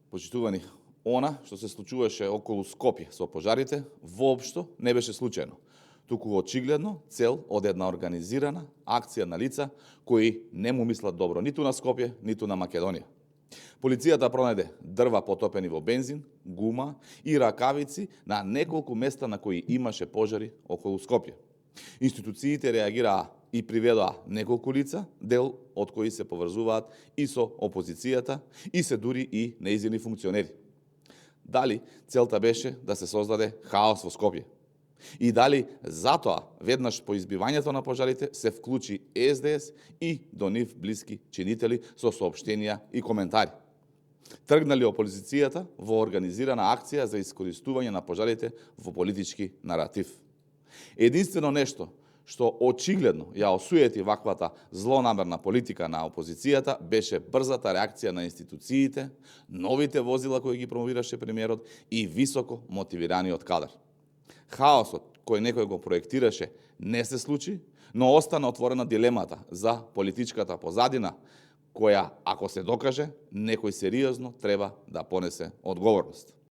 Почитувани, она што се случуваше околу Скопје со пожарите, воопшто не беше случајно, туку очигледно цел од една организирана акција на лица кои не му мислат добро ниту на Скопје, ниту на Македонија. Полицијата пронајде дрва потопени во бензин, гума и ракавици на неколку места на кои имаше пожари околу Скопје. Институциите реагираа и приведоа неколку лица, дел од кои се поврзуваат и со опозицијата и се дури и неизини функционери. Дали целта беше да се создаде хаос во Скопје? И дали затоа веднаш по избивањето на пожарите се вклучи СДС и до нив блиски чинители со соопштенија и коментари? Тргнали опозицијата во организирана акција за искористување на пожарите во политички наратив. Единствено нешто што очигледно ја осуети ваквата злонамерна политика на опозицијата беше брзата реакција на институциите, новите возила кои ги промовираше премиерот и високо мотивираниот кадар. Хаосот кој некој го проектираше не се случи, но остана отворена дилемата за политичката позадина, која, ако се докаже, некој сериозно треба да понесе одговорност.